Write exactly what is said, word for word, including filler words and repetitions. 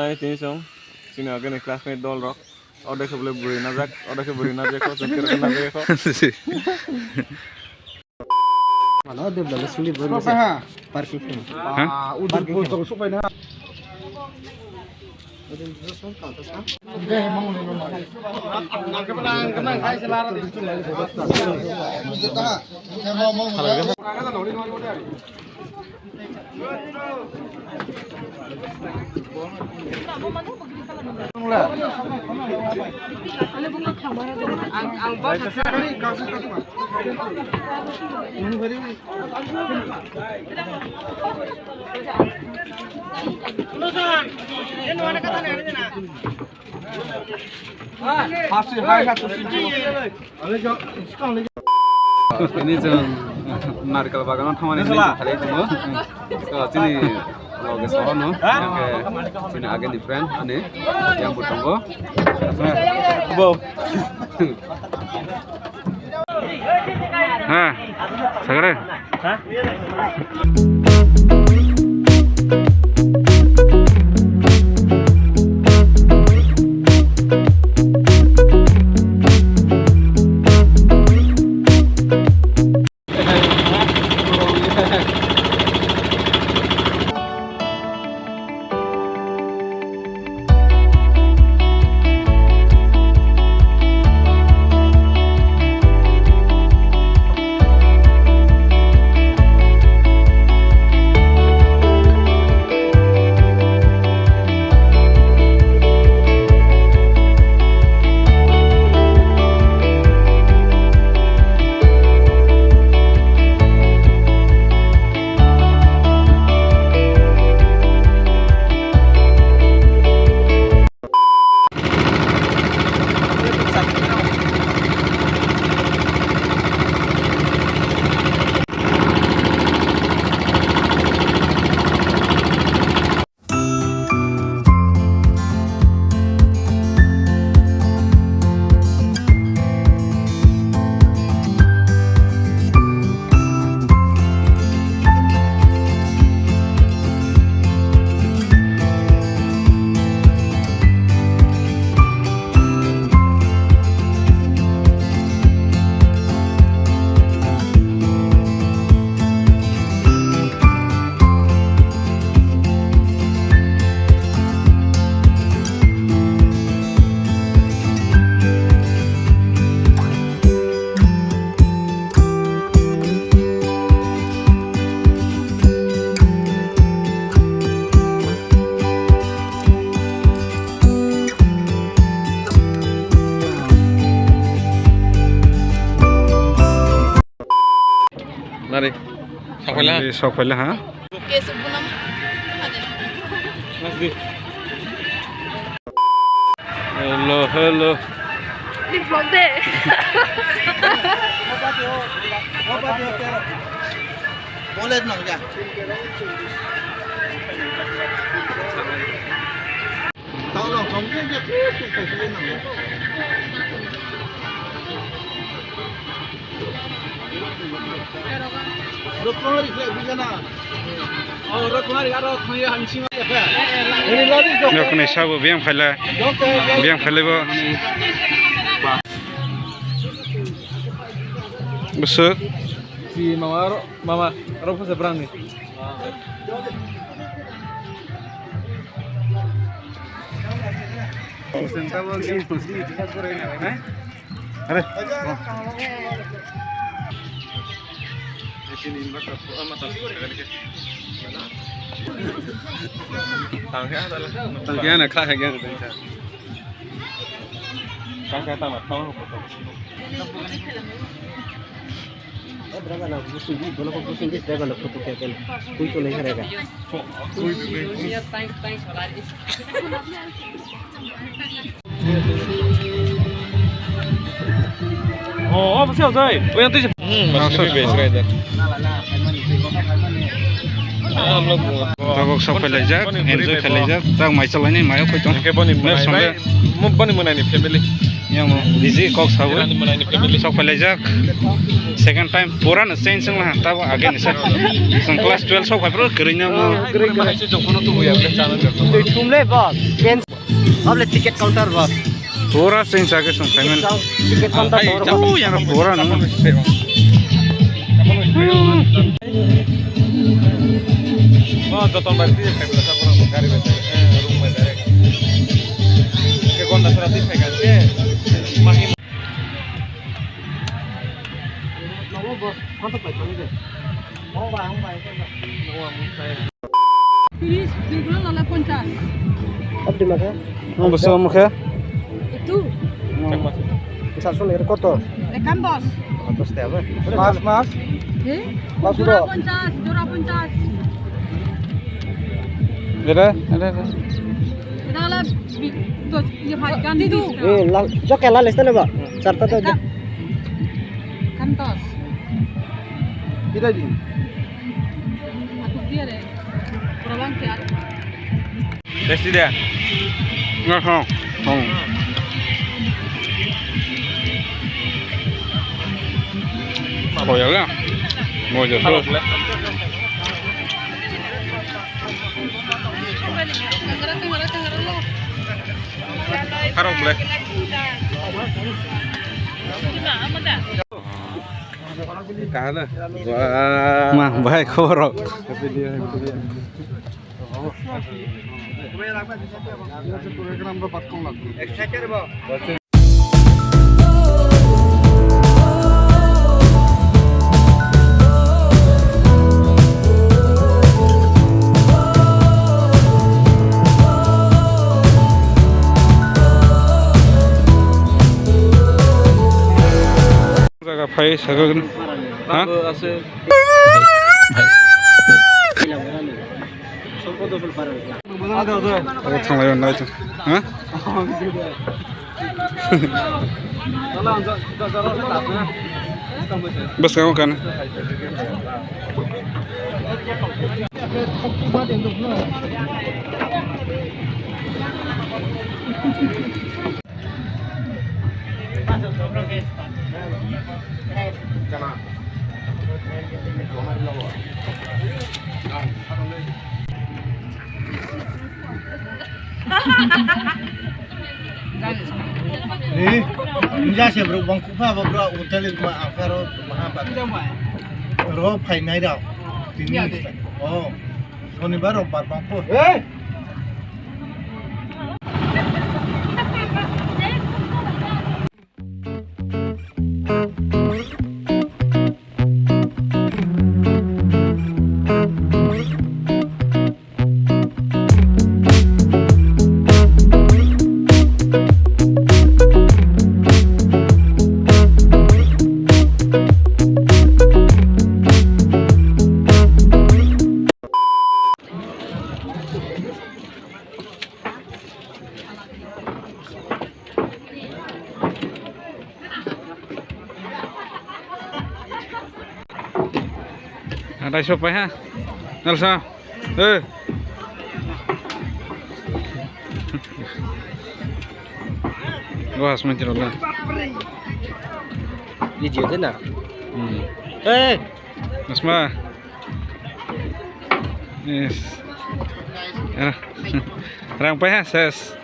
Tini chwng chini agini classmate dol rok, order khe bwrwi najak, order khe bwrwi najak, kho chwng khe najak kho. Mano de bela suli bro. Parking. Ha? Parking. Ini chwng narikal bagano thangmani hinwi chwng khalai tongo. To chini loge sohono, hwnkhe chini agini friend ani yang bo tongo. Bo. Ha, sagre. Nari, sokphaila. Sokphaila, ha? Hello, hello. Nokni sabo biyang phaila, biyang phailaibo. Bwswk. Si mama aro, mama aro phasa brangni. Are. Tangkhe ana kha kha gyan tangkha. Tangkhe tangma thang. Oh, oh, bwsai, bwsai. Oya twi. Hmm, masih base rider. Tabuk sok khailaijak, enjoy khailaijak. Tak mai chalaini mayo khoi tong. Boni mwnai, boni mwnai ni family. Yang mo busy kok sabu. Sok phailaijak. Second time pura no change wngla tabo age ni sa. Song class twelve sok phai pro kwrwi na mo. Tumle boss. Able ticket counter boss. Pura change age song payment. Ticket counter. Oh, yang pura no. Oh, joton bai twi phai bwla sa borok gari bai, eh, room bai direct. Ke gonda sora twi phai kha ke, mahi. Nogo boss, kontak bai thangwi de. Hong bai, hong bai, hong bai. Nogo ang sai. Please, biglo lale ponchas. Abdi makhe? Ang bwswk mokhe? Itu. Sasho ni koto? Ekkan dos. Dos te abe. Mas, mas. Eh? Mas jora udah. Ponchas, jora ponchas. Ere, ere, ere. Ere ala bi-, dos, ye bhai, kan dos. Eh, lal, joke lal este ne ba? Sarta to. Ekkan, ekkan dos. Kita di. Aku dia re. Kurang ke. Tasty de. Nga ha. Hmm. Oh ya lah. Mau je. Harok le. Kahana? Wah. Ma, bahai khobor rok. Jaga phai sagagn. Ha? Abo ase. Abo thanglai nai to. Ha? Bwskango kan. Eh, enggak sih bro, bang kupa apa bro, hotel itu apa ro, apa apa. Ro, fine night out. Tini. Oh, Sonibar, Rombar, bang po. Eh. Adai sopai ha. Nelsa. Eh. Gua asma jero na. Video de na. Hmm. Eh. Asma. Yes. Rang pai ha ses.